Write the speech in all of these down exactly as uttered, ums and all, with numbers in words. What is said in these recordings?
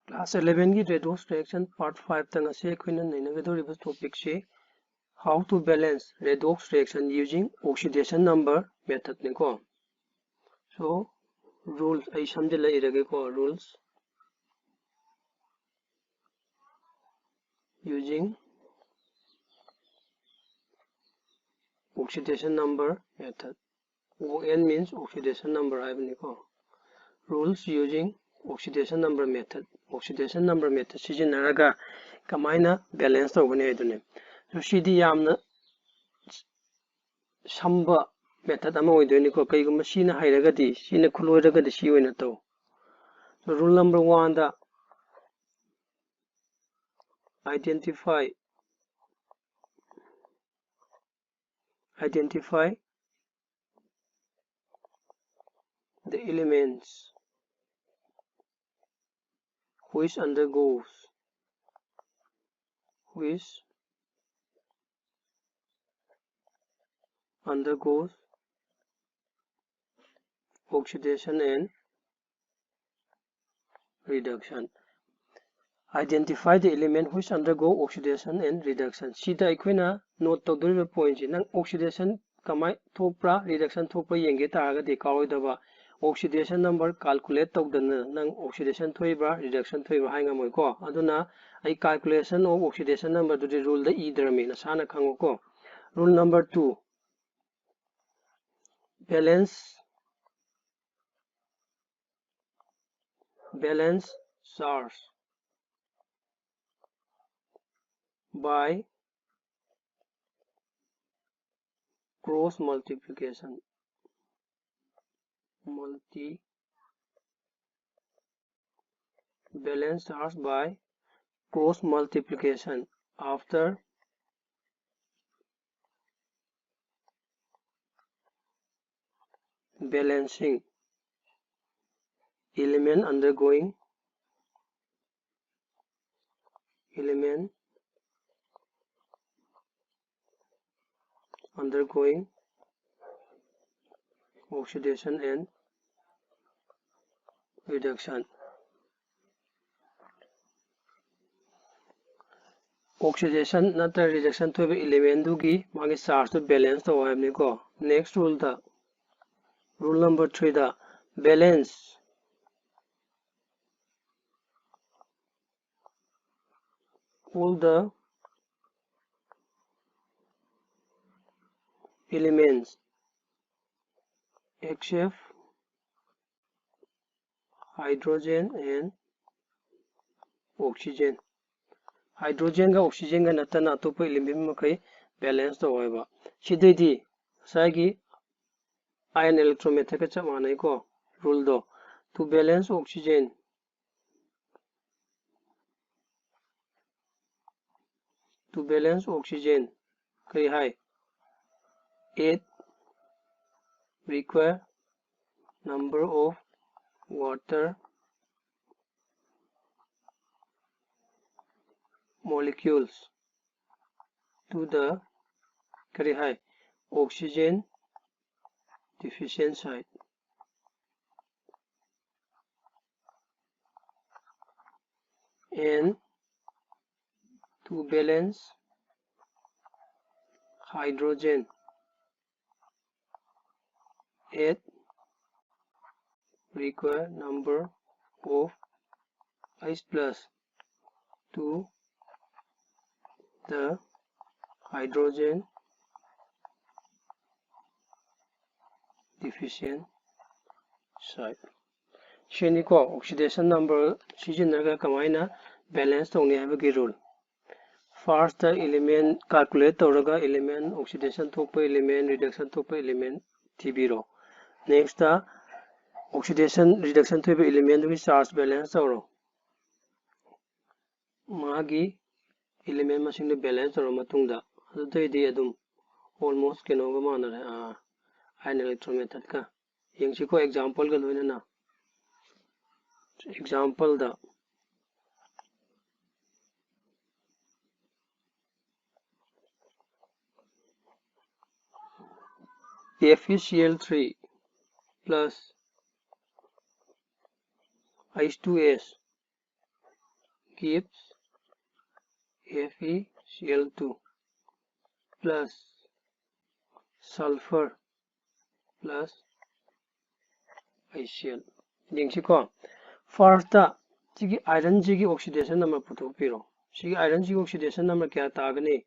Class eleven ꯒꯤ redox reaction part five ꯇ ꯉꯁꯤ ꯑꯩꯈꯣꯏꯅ ꯅꯩꯅꯒꯗꯧꯔꯤꯕ topic ꯁꯤ how to balance redox reaction using oxidation number method ꯅꯤꯀꯣ꯫ So, rules ꯑꯩ ꯁꯝꯖꯤꯜꯂ ꯏꯔꯒꯦꯀꯣ꯫ Rules using oxidation number method. O N means oxidation number ꯍꯥꯏꯕꯅꯤꯀꯣ꯫ Rules using oxidation number method. Oxidation number method ꯁꯤꯖꯤꯟꯅꯔꯒ ꯀꯃꯥꯏꯅ balance ꯇꯧꯒꯅꯤ ꯍꯥꯏꯗꯨꯅꯤ꯫ So, ꯁꯤꯗꯤ ꯌꯥꯝꯅ ꯁꯝꯕ method ꯑꯃ ꯑꯣꯏꯗꯣꯏꯅꯤꯀꯣ꯫ ꯀꯩꯒꯨꯝꯕ ꯁꯤꯅ ꯍꯩꯔꯒꯗꯤ, ꯁꯤꯅ ꯈꯨꯠꯂꯣꯏꯔꯒꯗꯤ ꯁꯤ ꯑꯣꯏꯅ ꯇꯧ꯫ So, rule number one the identify, identify the elements which undergoes, which undergoes oxidation and reduction. Identify the element which undergo oxidation and reduction. ꯁꯤꯗ ꯑꯩꯈꯣꯏꯅ note ꯇꯧꯗꯣꯔꯤꯕ point ꯁꯤ, ꯅꯪ oxidation ꯀꯃꯥꯏ ꯊꯣꯛꯄ꯭ꯔꯥ, reduction ꯊꯣꯛꯄ꯭ꯔꯥ ꯌꯦꯡꯒꯦ ꯇꯥꯔꯒꯗꯤ, ꯀꯥꯎꯔꯣꯏꯗꯕ, oxidation number calculate ꯇꯧꯗꯅ ꯅꯪ oxidation ꯊꯣꯛꯏꯕ꯭ꯔꯥ, reduction ꯊꯣꯛꯏꯕ꯭ꯔꯥ ꯍꯥꯏ ꯉꯝꯃꯣꯏꯀꯣ꯫ ꯑꯗꯨꯅ ꯑꯩ calculation of oxidation number ꯗꯨꯗꯤ rule ꯗ ꯏꯗ꯭ꯔꯃꯤ, ꯅꯁꯥꯅ ꯈꯪꯉꯨꯀꯣ꯫ Rule number two, balance, balance charge by cross multiplication, multi, balance charge by cross multiplication after balancing, element undergoing, element undergoing oxidation and reduction. oxidation ꯅꯠꯇ꯭ꯔꯒ reduction ꯊꯣꯛꯏꯕ element ꯗꯨꯒꯤ ꯃꯥꯒꯤ charge two balance ꯇꯧ ꯍꯥꯏꯕꯅꯤꯀꯣ꯫ Next rule the, rule number three the, balance all the elements except hydrogen and oxygen. Hydrogen ꯒ oxygen ꯒ ꯅꯠꯇꯅ ꯑꯇꯣꯞꯄ element ꯃꯈꯩ balance ꯇꯧ ꯍꯥꯏꯕ꯫ ꯁꯤꯗꯩꯗꯤ ꯉꯁꯥꯏꯒꯤ ion electron method ꯀ ꯆꯞ ꯃꯥꯟꯅꯩꯀꯣ, rule ꯗꯣ꯫ To balance oxygen, to balance oxygen, ꯀꯔꯤ ꯍꯥꯏ? Add require number of water molecules to the, ꯀꯔꯤ ꯍꯥꯏ? Oxygen deficient site. And to balance hydrogen, add required number of H plus to the hydrogen deficient site. ꯁꯤꯅꯤꯀꯣ oxidation number ꯁꯤꯖꯤꯟꯅꯔꯒ ꯀꯃꯥꯏꯅ balance ꯇꯧꯅꯤ ꯍꯥꯏꯕꯒꯤ rule꯫ First element calculate ꯇꯧꯔꯒ element, oxidation ꯊꯣꯛꯄ element, reduction ꯊꯣꯛꯄ element ꯊꯤꯕꯤꯔꯣ꯫ Next oxidation reduction ꯊꯣꯛꯏꯕ element ꯗꯨꯒꯤ charge balance ꯇꯧꯔꯣ꯫ ꯃꯥꯒꯤ element ꯃꯁꯤꯡꯗꯨ balance ꯇꯧꯔ ꯃꯇꯨꯡꯗ, ꯑꯗꯨꯗꯩꯗꯤ ꯑꯗꯨꯝ almost ꯀꯩꯅꯣꯒ ꯃꯥꯟꯅꯔꯦ, ion electron method ꯀ꯫ ꯌꯦꯡꯁꯤꯀꯣ example ꯒ ꯂꯣꯏꯅꯅ꯫ Example ꯗ FeCl three plus H two S gives F E C L two plus sulfur plus HCl꯫ ꯌꯦꯡꯁꯤꯀꯣ, first ꯁꯤꯒꯤ iron ꯁꯤꯒꯤ oxidation number ꯄꯨꯊꯣꯛꯄꯤꯔꯣ꯫ ꯁꯤꯒꯤ iron ꯁꯤꯒꯤ oxidation number ꯀꯌꯥ ꯇꯥꯒꯅꯤ?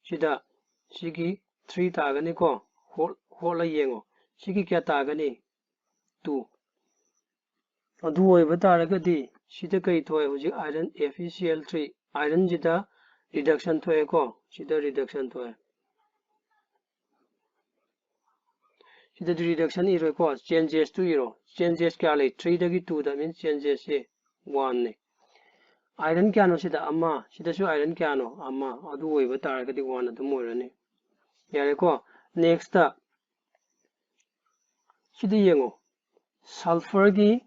ꯁꯤꯗ ꯁꯤꯒꯤ three ꯇꯥꯒꯅꯤꯀꯣ꯫ ꯍꯣꯠ-, ꯍꯣꯠꯂ ꯌꯦꯡꯉꯣ꯫ ꯁꯤꯒꯤ ꯀꯌꯥ ꯇꯥꯒꯅꯤ? Two꯫ ꯑꯗꯨ ꯑꯣꯏꯕ ꯇꯥꯔꯒꯗꯤ ꯁꯤꯗ ꯀꯔꯤ ꯊꯣꯛꯑꯦ? ꯍꯧꯖꯤꯛ iron, F E C L three, iron ꯁꯤꯗ reduction ꯊꯣꯛꯑꯦꯀꯣ꯫ ꯁꯤꯗ reduction ꯊꯣꯛꯑꯦ꯫ ꯁꯤꯗꯗꯤ reduction ꯏꯔꯣꯏꯀꯣ, changes ꯇꯨ ꯏꯔꯣ꯫ Changes ꯀꯌꯥ ꯂꯩ? Three ꯗꯒꯤ two, that means changes ꯁꯤ one ꯅꯤ꯫ Iron ꯀꯌꯥꯅꯣ ꯁꯤꯗ? ꯑꯃ꯫ ꯁꯤꯗꯁꯨ iron ꯀꯌꯥꯅꯣ? ꯑꯃ꯫ ꯑꯗꯨ ꯑꯣꯏꯕ ꯇꯥꯔꯒꯗꯤ one ꯑꯗꯨꯝ ꯑꯣꯏꯔꯅꯤ꯫ ꯌꯥꯔꯦꯀꯣ? Next ꯁꯤꯗ ꯌꯦꯡꯉꯣ, sulfur ꯒꯤ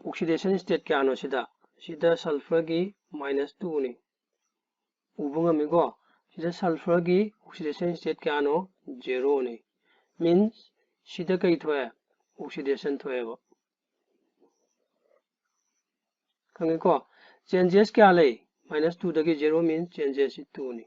oxidation state ꯀꯌꯥꯅꯣ ꯁꯤꯗ? ꯁꯤꯗ sulfur ꯒꯤ minus two ꯅꯤ꯫ ꯎꯕ ꯉꯝꯃꯤꯀꯣ? ꯁꯤꯗ sulfur ꯒꯤ oxidation state ꯀꯌꯥꯅꯣ? Zero ꯅꯤ꯫ Means ꯁꯤꯗ ꯀꯩ ꯊꯣꯛꯑꯦ? Oxidation ꯊꯣꯛꯑꯦꯕ꯫ ꯈꯪꯉꯦꯀꯣ? Changes ꯀꯌꯥ ꯂꯩ? Minus two ꯗꯒꯤ zero means changes ꯁꯤ two ꯅꯤ꯫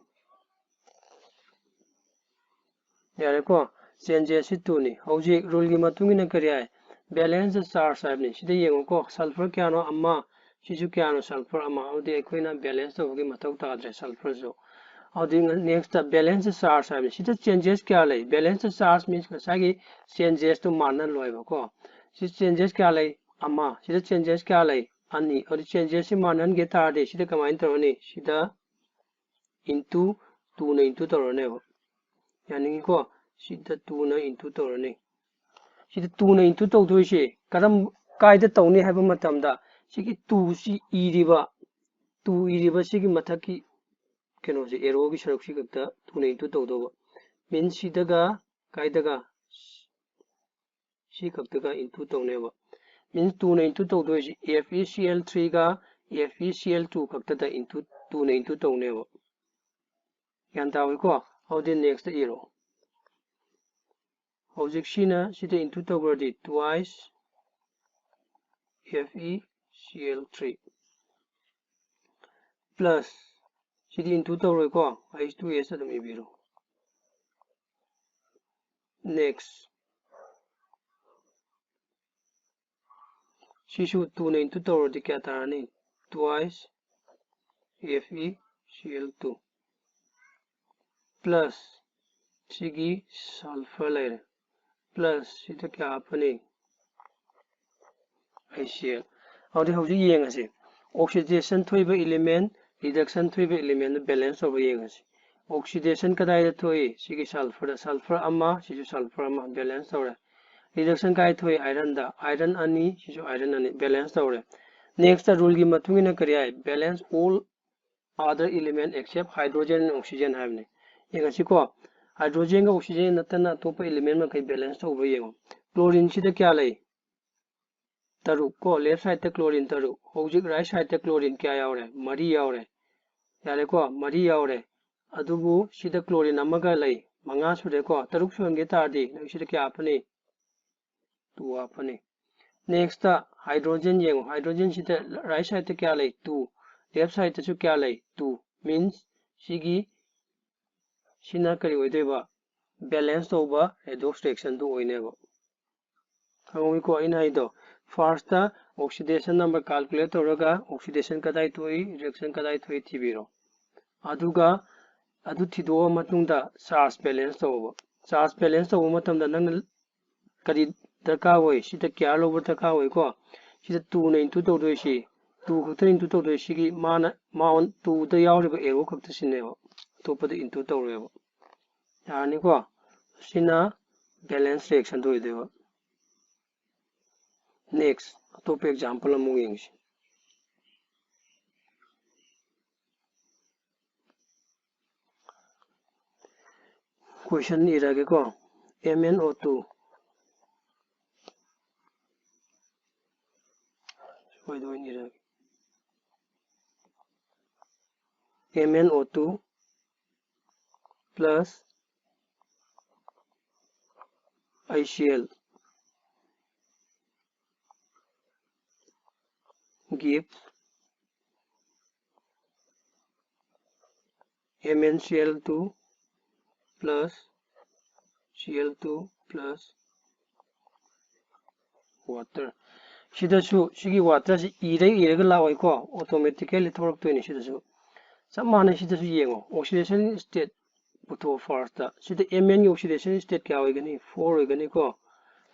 ꯌꯥꯔꯦꯀꯣ? Changes ꯁꯤ two ꯅꯤ꯫ ꯍꯧꯖꯤꯛ rule ꯒꯤ ꯃꯇꯨꯡ ꯏꯟꯅ ꯀꯔꯤ ꯍꯥꯏ? Balance the charge ꯍꯥꯏꯕꯅꯤ꯫ ꯁꯤꯗ ꯌꯦꯡꯉꯨꯀꯣ, sulfur ꯀꯌꯥꯅꯣ? ꯑꯃ꯫ ꯁꯤꯁꯨ ꯀꯌꯥꯅꯣ? Sulfur ꯑꯃ꯫ ꯑꯗꯨꯗꯤ ꯑꯩꯈꯣꯏꯅ balance ꯇꯧꯕꯒꯤ ꯃꯊꯧ ꯇꯥꯗ꯭ꯔꯦ, sulfur ꯁꯨ꯫ ꯑꯗꯨꯗꯤ next balance the charge ꯍꯥꯏꯕꯅꯤ꯫ ꯁꯤꯗ changes ꯀꯌꯥ ꯂꯩ? Balance the charge means ꯉꯁꯥꯏꯒꯤ changes ꯇꯨ ꯃꯥꯟꯅ ꯂꯣꯏꯕꯀꯣ꯫ ꯁꯤ changes ꯀꯌꯥ ꯂꯩ? ꯑꯃ꯫ ꯁꯤꯗ changes ꯀꯌꯥ ꯂꯩ? ꯑꯅꯤ꯫ ꯑꯗꯨ changes ꯁꯤ ꯃꯥꯟꯅꯍꯟꯒꯦ ꯇꯥꯔꯗꯤ ꯁꯤꯗ ꯀꯃꯥꯏꯅ ꯇꯧꯔꯅꯤ? ꯁꯤꯗ into two ꯅ into ꯇꯧꯔꯅꯦꯕ꯫ ꯌꯥꯅꯤꯡꯉꯤꯀꯣ? ꯁꯤꯗ two ꯅ into ꯇꯧꯔꯅꯤ꯫ ꯁꯤꯗ two ꯅ into ꯇꯧꯗꯣꯏꯁꯦ ꯀꯔꯝ, ꯀꯥꯏꯗ ꯇꯧꯅꯤ ꯍꯥꯏꯕ ꯃꯇꯝꯗ ꯁꯤꯒꯤ two ꯁꯤ ꯏꯔꯤꯕ, two ꯏꯔꯤꯕ ꯁꯤꯒꯤ ꯃꯊꯛꯀꯤ ꯀꯩꯅꯣꯁꯦ, arrow ꯒꯤ ꯁꯔꯨꯛꯁꯤ ꯈꯛꯇ two ꯅ into ꯇꯧꯗꯧꯕ꯫ Means ꯁꯤꯗꯒ ꯀꯥꯏꯗꯒ ꯁꯤ ꯈꯛꯇꯒ into ꯇꯧꯅꯦꯕ꯫ Means two ꯅ into ꯇꯧꯗꯣꯏꯁꯤ F E C L three ꯒ F E C L two ꯈꯛꯇꯗ into, two ꯅ into ꯇꯧꯅꯦꯕ꯫ ꯒ꯭ꯌꯥꯟ ꯇꯥꯍꯧꯏꯀꯣ? ꯑꯗꯨꯗꯤ next ꯏꯔꯣ꯫ ꯍꯧꯖꯤꯛ ꯁꯤꯅ ꯁꯤꯗ into ꯇꯧꯈ꯭ꯔꯗꯤ twice F E C L three plus ꯁꯤꯗꯤ into ꯇꯧꯔꯣꯏꯀꯣ, H two S ꯑꯗꯨꯝ ꯏꯕꯤꯔꯣ꯫ Next, ꯁꯤꯁꯨ two ꯅ into ꯇꯧꯔꯗꯤ ꯀꯌꯥ ꯇꯥꯔꯅꯤ? Twice F E C L two plus ꯁꯤꯒꯤ sulfur ꯂꯩꯔꯦ, plus ꯁꯤꯗ ꯀꯌꯥ ꯍꯥꯞꯄꯅꯤ? H C L꯫ ꯑꯗꯨꯗꯤ ꯍꯧꯖꯤꯛ ꯌꯦꯡꯉꯁꯤ, oxidation ꯊꯣꯛꯏꯕ element, reduction ꯊꯣꯛꯏꯕ element ꯗꯨ balance ꯇꯧꯕ ꯌꯦꯡꯉꯁꯤ꯫ Oxidation ꯀꯗꯥꯏꯗ ꯊꯣꯛꯏ? ꯁꯤꯒꯤ sulfur ꯗ, sulfur ꯑꯃ, ꯁꯤꯁꯨ sulfur ꯑꯃ, balance ꯇꯧꯔꯦ꯫ Reduction ꯀꯥꯏ ꯊꯣꯛꯏ? Iron ꯗ, iron ꯑꯅꯤ, ꯁꯤꯁꯨ iron ꯑꯅꯤ, balance ꯇꯧꯔꯦ꯫ Next ꯇ rule ꯒꯤ ꯃꯇꯨꯡ ꯏꯟꯅ ꯀꯔꯤ ꯍꯥꯏ? Balance all other element except hydrogen and oxygen ꯍꯥꯏꯕꯅꯤ꯫ ꯌꯦꯡꯉꯁꯤꯀꯣ, hydrogen ꯒ oxygen ꯅꯠꯇꯅ ꯑꯇꯣꯞꯄ element ꯃꯈꯩ balance ꯇꯧꯕ꯭ꯔꯥ ꯌꯦꯡꯉꯣ꯫ Chlorine ꯁꯤꯗ ꯀꯌꯥ ꯂꯩ? ꯇꯔꯨꯛ ꯀꯣ, left side ꯇ chlorine ꯇꯔꯨꯛ꯫ ꯍꯧꯖꯤꯛ right side ꯇ chlorine ꯀꯌꯥ ꯌꯥꯎꯔꯦ? ꯃꯔꯤ ꯌꯥꯎꯔꯦ꯫ ꯌꯥꯔꯦꯀꯣ, ꯃꯔꯤ ꯌꯥꯎꯔꯦ꯫ ꯑꯗꯨꯕꯨ ꯁꯤꯗ chlorine ꯑꯃꯒ ꯂꯩ, ꯃꯉꯥ ꯁꯨꯔꯦꯀꯣ꯫ ꯇꯔꯨꯛ ꯁꯨꯍꯟꯒꯦ ꯇꯥꯔꯗꯤ ꯅꯪ ꯁꯤꯗ ꯀꯌꯥ ꯍꯥꯞꯄꯅꯤ? Two ꯍꯥꯞꯄꯅꯤ꯫ Next ꯇ hydrogen ꯌꯦꯡꯉꯣ, hydrogen ꯁꯤꯗ right side ꯇ ꯀꯌꯥ ꯂꯩ? Two꯫ Left side ꯇꯁꯨ ꯀꯌꯥ ꯂꯩ? Two꯫ Means ꯁꯤꯒꯤ, ꯁꯤꯅ ꯀꯔꯤ ꯑꯣꯏꯗꯣꯏꯕ? Balance ꯇꯧꯕ redox reaction ꯗꯨ ꯑꯣꯏꯅꯦꯕ꯫ ꯈꯪꯍꯧꯏꯀꯣ ꯑꯩꯅ ꯍꯥꯏꯗꯣ? First ꯇ oxidation number calculate ꯇꯧꯔꯒ oxidation ꯀꯗꯥꯏ ꯊꯣꯛꯏ, reduction ꯀꯗꯥꯏ ꯊꯣꯛꯏ ꯊꯤꯕꯤꯔꯣ꯫ ꯑꯗꯨꯒ ꯑꯗꯨ ꯊꯤꯗꯣꯛꯑ ꯃꯇꯨꯡꯗ charge balance ꯇꯧꯕ꯫ Charge balance ꯇꯧꯕ ꯃꯇꯝꯗ ꯅꯪꯅ ꯀꯔꯤ ꯗꯔꯀꯥꯔ ꯑꯣꯏ? ꯁꯤꯗ care ꯂꯧꯕ ꯗꯔꯀꯥꯔ ꯑꯣꯏꯀꯣ꯫ ꯁꯤꯗ two ꯅ into ꯇꯧꯗꯣꯏꯁꯤ, two ꯈꯛꯇ into ꯇꯧꯗꯣꯏ, ꯁꯤꯒꯤ ꯃꯥꯅ, ꯃꯥ two ꯗ ꯌꯥꯎꯔꯤꯕ arrow ꯈꯛꯇ ꯁꯤꯟꯅꯦꯕ, ꯑꯇꯣꯞꯄꯗ into ꯇꯧꯔꯣꯏꯕ꯫ ꯌꯥꯔꯅꯤꯀꯣ? ꯁꯤꯅ balance reaction ꯗꯨ ꯑꯣꯏꯗꯣꯏꯕ꯫ Next, ꯑꯇꯣꯞꯄ example ꯑꯃꯨꯛ ꯌꯦꯡꯁꯤ꯫ Question ꯏꯔꯒꯦꯀꯣ, M N O two꯫ ꯁꯣꯏꯗ ꯑꯣꯏꯅ ꯏꯔꯒꯦ꯫ M N O two plus I C L give M N C L two plus C L two plus water. ꯁꯤꯗꯁꯨ ꯁꯤꯒꯤ waterꯁꯤ ꯏꯔ ꯏꯔꯒ ꯂꯥꯛꯑꯣꯏꯀꯣ, automatically ꯊꯣꯛꯂꯛꯇꯣꯏꯅꯤ꯫ ꯁꯤꯗꯁꯨ ꯆꯞ ꯃꯥꯟꯅꯩ꯫ ꯁꯤꯗꯁꯨ ꯌꯦꯡꯉꯣ, oxidation state ꯄꯨꯊꯣꯛꯑꯣ꯫ Firstꯇ ꯁꯤꯗ M Nꯒꯤ oxidation state ꯀꯌꯥ ꯑꯣꯏꯒꯅꯤ? Four ꯑꯣꯏꯒꯅꯤꯀꯣ꯫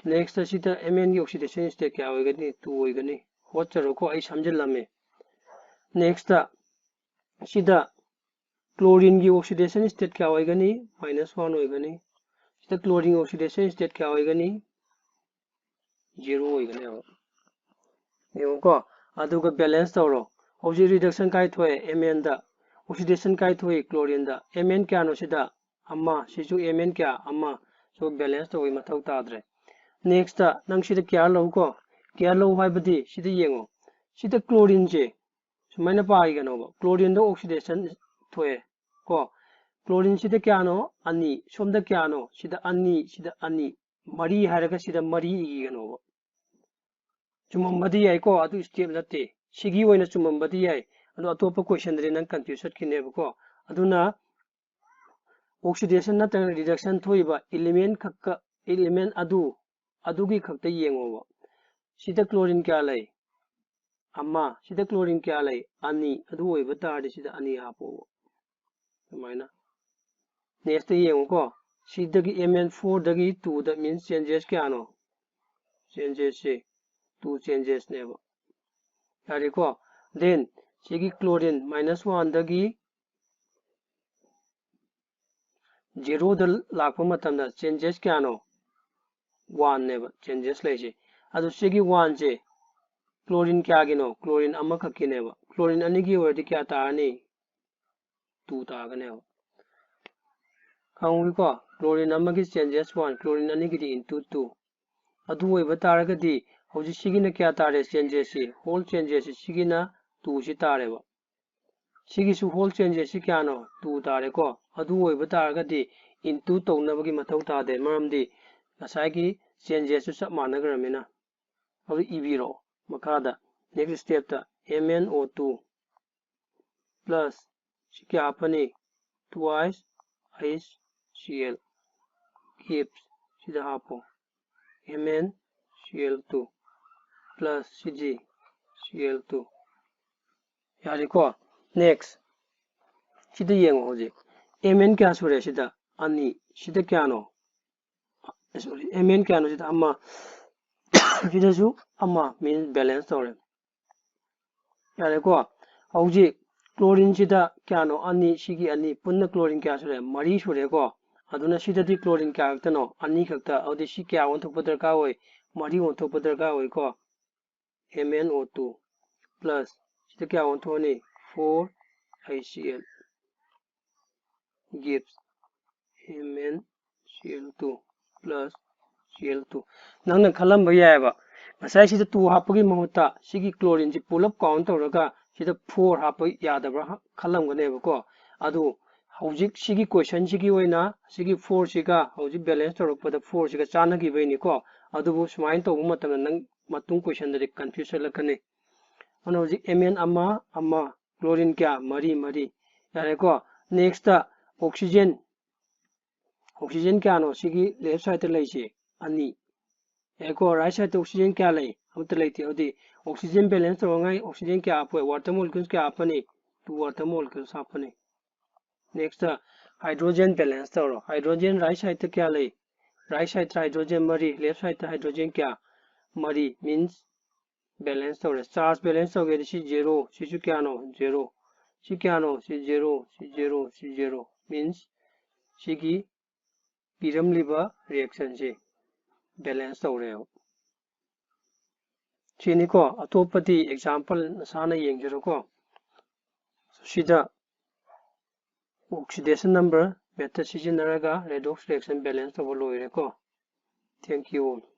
Nextꯇ ꯁꯤꯗ M Nꯒꯤ oxidation state ꯀꯌꯥ ꯑꯣꯏꯒꯅꯤ? Two ꯑꯣꯏꯒꯅꯤ꯫ ꯍꯣꯠꯆꯔꯣꯀꯣ, ꯑꯩ ꯁꯝꯖꯤꯜꯂꯝꯃꯦ꯫ Nextꯇ ꯁꯤꯗ chlorineꯒꯤ oxidation state ꯀꯌꯥ ꯑꯣꯏꯒꯅꯤ? Minus one ꯑꯣꯏꯒꯅꯤ꯫ ꯁꯤꯗ chlorine oxidation state ꯀꯌꯥ ꯑꯣꯏꯒꯅꯤ? Zero ꯑꯣꯏꯒꯅꯦꯕ꯫ ꯌꯦꯡꯉꯨꯀꯣ, ꯑꯗꯨꯒ balance ꯇꯧꯔꯣ꯫ ꯍꯧꯖꯤꯛ reduction ꯀꯥꯏ ꯊꯣꯛꯑꯦ? M Nꯗ꯫ Oxidation ꯀꯥꯏ ꯊꯣꯛꯏ? Chlorineꯗ꯫ M N ꯀꯌꯥꯅꯣ ꯁꯤꯗ? ꯑꯃ꯫ ꯁꯤꯁꯨ M N ꯀꯌꯥ? ꯑꯃ꯫ So balance ꯇꯧꯕꯒꯤ ꯃꯊꯧ ꯇꯥꯗ꯭ꯔꯦ꯫ Nextꯇ ꯅꯪ ꯁꯤꯗ care ꯂꯧꯀꯣ꯫ Care ꯂꯧ ꯍꯥꯏꯕꯗꯤ ꯁꯤꯗ ꯌꯦꯡꯉꯣ꯫ ꯁꯤꯗ chlorineꯁꯦ ꯁꯨꯃꯥꯏꯅ ꯄꯥꯏꯒꯅꯣꯕ꯫ Chlorineꯗ oxidation ꯊꯣꯛꯑꯦ ꯀꯣ꯫ Chlorineꯁꯤꯗ ꯀꯌꯥꯅꯣ? ꯑꯅꯤ꯫ ꯁꯣꯝꯗ ꯀꯌꯥꯅꯣ? ꯁꯤꯗ ꯑꯅꯤ, ꯁꯤꯗ ꯑꯅꯤ꯫ ꯃꯔꯤ ꯍꯥꯏꯔꯒ ꯁꯤꯗ ꯃꯔꯤ ꯏꯒꯅꯣꯕ꯫ ꯆꯨꯝꯃꯝꯕꯗꯤ ꯌꯥꯏꯀꯣ, ꯑꯗꯨ step ꯅꯠꯇꯦ꯫ ꯁꯤꯒꯤ ꯑꯣꯏꯅ ꯆꯨꯝꯃꯝꯕꯗꯤ ꯌꯥꯏ, ꯑꯗꯣ ꯑꯇꯣꯞꯄ questionꯗꯗꯤ ꯅꯪ confuse ꯆꯠꯈꯤꯅꯦꯕꯀꯣ꯫ ꯑꯗꯨꯅ oxidation ꯅꯠꯇ꯭ꯔꯒ reduction ꯊꯣꯛꯏꯕ element ꯈꯛꯀ, element ꯑꯗꯨ, ꯑꯗꯨꯒꯤ ꯈꯛꯇ ꯌꯦꯡꯉꯣꯕ꯫ ꯁꯤꯗ chlorine ꯀꯌꯥ ꯂꯩ? ꯑꯃ꯫ ꯁꯤꯗ chlorine ꯀꯌꯥ ꯂꯩ? ꯑꯅꯤ꯫ ꯑꯗꯨ ꯑꯣꯏꯕ ꯇꯥꯔꯗꯤ ꯁꯤꯗ ꯑꯅꯤ ꯍꯥꯞꯄꯣꯕ꯫ ꯑꯗꯨꯃꯥꯏꯅ꯫ Nextꯇ ꯌꯦꯡꯉꯨꯀꯣ꯫ ꯁꯤꯗꯒꯤ M N fourꯗꯒꯤ twoꯗ means changes ꯀꯌꯥꯅꯣ? Changesꯁꯦ two changesꯅꯦꯕ꯫ ꯌꯥꯔꯦꯀꯣ? Then ꯁꯤꯒꯤ chlorine minus oneꯗꯒꯤ zeroꯗ ꯂꯥꯛꯄ ꯃꯇꯝꯗ changes ꯀꯌꯥꯅꯣ? Oneꯅꯦꯕ changes ꯂꯩꯁꯦ꯫ ꯑꯗꯨ ꯁꯤꯒꯤ oneꯁꯦ chlorine ꯀꯌꯥꯒꯤꯅꯣ? Chlorine ꯑꯃꯈꯛꯀꯤꯅꯦꯕ꯫ Chlorine ꯑꯅꯤꯒꯤ ꯑꯣꯏꯔꯗꯤ ꯀꯌꯥ ꯇꯥꯔꯅꯤ? Two ꯇꯥꯒꯅꯦꯕ꯫ ꯈꯪꯍꯧꯋꯤꯀꯣ? Chlorine ꯑꯃꯒꯤ changes one, chlorine ꯑꯅꯤꯒꯤꯗꯤ into two꯫ ꯑꯗꯨ ꯑꯣꯏꯕ ꯇꯥꯔꯒꯗꯤ ꯍꯧꯖꯤꯛ ꯁꯤꯒꯤꯅ ꯀꯌꯥ ꯇꯥꯔꯦ? Changesꯁꯤ, whole changesꯁꯤ ꯁꯤꯒꯤꯅ twoꯁꯤ ꯇꯥꯔꯦꯕ꯫ ꯁꯤꯒꯤꯁꯨ whole changesꯁꯤ ꯀꯌꯥꯅꯣ? Two ꯇꯥꯔꯦꯀꯣ꯫ ꯑꯗꯨ ꯑꯣꯏꯕ ꯇꯥꯔꯒꯗꯤ into ꯇꯧꯅꯕꯒꯤ ꯃꯊꯧ ꯇꯥꯗꯦ, ꯃꯔꯝꯗꯤ ꯉꯁꯥꯏꯒꯤ changesꯁꯨ ꯆꯞ ꯃꯥꯟꯅꯈ꯭ꯔꯃꯤꯅ꯫ ꯍꯧꯖꯤꯛ ꯏꯕꯤꯔꯣ ꯃꯈꯥꯗ꯫ Next stepꯇ M N O two plus ꯁꯤ ꯀꯌꯥ ꯍꯥꯞꯄꯅꯤ? twice HCl gives, ꯁꯤꯗ ꯍꯥꯞꯄꯣ, MnCl two plus C G Cl two꯫ ꯌꯥꯔꯦꯀꯣ? Next, ꯁꯤꯗ ꯌꯦꯡꯉꯣ꯫ ꯍꯧꯖꯤꯛ Mn ꯀꯌꯥ ꯁꯨꯔꯦ? ꯁꯤꯗ ꯑꯅꯤ꯫ ꯁꯤꯗ ꯀꯌꯥꯅꯣ? Sorry, Mn ꯀꯌꯥꯅꯣ? ꯁꯤꯗ ꯑꯃ, ꯁꯤꯗꯁꯨ ꯑꯃ, means balance ꯇꯧꯔꯦ꯫ ꯌꯥꯔꯦꯀꯣ? ꯍꯧꯖꯤꯛ chlorine ꯁꯤꯗ ꯀꯌꯥꯅꯣ? ꯑꯅꯤ, ꯁꯤꯒꯤ ꯑꯅꯤ꯫ ꯄꯨꯟꯅ chlorine ꯀꯌꯥ ꯁꯨꯔꯦ? ꯃꯔꯤ ꯁꯨꯔꯦꯀꯣ? ꯑꯗꯨꯅ ꯁꯤꯗꯗꯤ chlorine ꯀꯌꯥ ꯈꯛꯇꯅꯣ? ꯑꯅꯤ ꯈꯛꯇ꯫ ꯑꯗꯨꯗꯤ ꯁꯤ ꯀꯌꯥ ꯑꯣꯟꯊꯣꯛꯄ ꯗꯔꯀꯥꯔ ꯑꯣꯏ? ꯃꯔꯤ ꯑꯣꯟꯊꯣꯛꯄ ꯗꯔꯀꯥꯔ ꯑꯣꯏꯀꯣ? MnO two plus ꯁꯤꯗ ꯀꯌꯥ ꯑꯣꯟꯊꯣꯛꯑꯅꯤ? Four HCl gives MnCl two plus Cl two꯫ ꯅꯪꯅ ꯈꯜꯂꯝꯕ ꯌꯥꯏꯑꯕ, ꯉꯁꯥꯏ ꯁꯤꯗ two ꯍꯥꯞꯄꯒꯤ ꯃꯍꯨꯠꯇ ꯁꯤꯒꯤ chlorine ꯁꯤ ꯄꯨꯂꯞ count ꯇꯧꯔꯒ ꯁꯤꯗ four ꯍꯥꯞꯄ ꯌꯥꯗꯕ꯭ꯔꯥ ꯈꯜꯂꯝꯒꯅꯦꯕꯀꯣ꯫ ꯑꯗꯨ ꯍꯧꯖꯤꯛ ꯁꯤꯒꯤ question ꯁꯤꯒꯤ ꯑꯣꯏꯅ ꯁꯤꯒꯤ four ꯁꯤꯒ ꯍꯧꯖꯤꯛ balance ꯇꯧꯔꯛꯄꯗ four ꯁꯤꯒ ꯆꯥꯟꯅꯈꯤꯕꯩꯅꯤꯀꯣ꯫ ꯑꯗꯨꯕꯨ ꯁꯨꯃꯥꯏꯅ ꯇꯧꯕ ꯃꯇꯝꯗ ꯅꯪ ꯃꯇꯨꯡ question ꯗꯗꯤ confuse ꯆꯠꯂꯛꯀꯅꯤ꯫ ꯑꯗꯨꯅ ꯍꯧꯖꯤꯛ Mn ꯑꯃ, ꯑꯃ, chlorine ꯀꯌꯥ? ꯃꯔꯤ, ꯃꯔꯤ꯫ ꯌꯥꯔꯦꯀꯣ? Next oxygen, oxygen ꯀꯌꯥꯅꯣ ꯁꯤꯒꯤ left side ꯇ ꯂꯩꯁꯦ? ꯑꯅꯤ꯫ ꯌꯥꯔꯦꯀꯣ? Right side ꯇ oxygen ꯀꯌꯥ ꯂꯩ? ꯑꯃꯠꯇ ꯂꯩꯇꯦ꯫ ꯑꯗꯨꯗꯤ oxygen balance ꯇꯧꯅꯉꯥꯏ oxygen ꯀꯌꯥ ꯍꯥꯞꯄꯣꯏ? Water molecules ꯀꯌꯥ ꯍꯥꯞꯄꯅꯤ? Two water molecules ꯍꯥꯞꯄꯅꯤ꯫ Next hydrogen balance ꯇꯧꯔꯣ꯫ Hydrogen right side ꯇ ꯀꯌꯥ ꯂꯩ? Right side ꯇ hydrogen ꯃꯔꯤ, left side ꯇ hydrogen ꯀꯌꯥ? ꯃꯔꯤ, means balance ꯇꯧꯔꯦ꯫ Charge balance ꯇꯧꯒꯦꯗꯤ ꯁꯤ zero, ꯁꯤꯁꯨ ꯀꯌꯥꯅꯣ? Zero꯫ ꯁꯤ ꯀꯌꯥꯅꯣ? ꯁꯤ zero, ꯁꯤ zero, ꯁꯤ zero, means ꯁꯤꯒꯤ ꯄꯤꯔꯝꯂꯤꯕ reaction ꯁꯦ balance ꯇꯧꯔꯦꯕ꯫ ꯁꯤꯅꯤꯀꯣ꯫ ꯑꯇꯣꯞꯄꯗꯤ example ꯅꯁꯥꯅ ꯌꯦꯡꯖꯔꯣꯀꯣ꯫ ꯁꯤꯗ oxidation number method ꯁꯤꯖꯤꯟꯅꯔꯒ redox reaction balance ꯇꯧꯕ ꯂꯣꯏꯔꯦꯀꯣ꯫ Thank you all꯫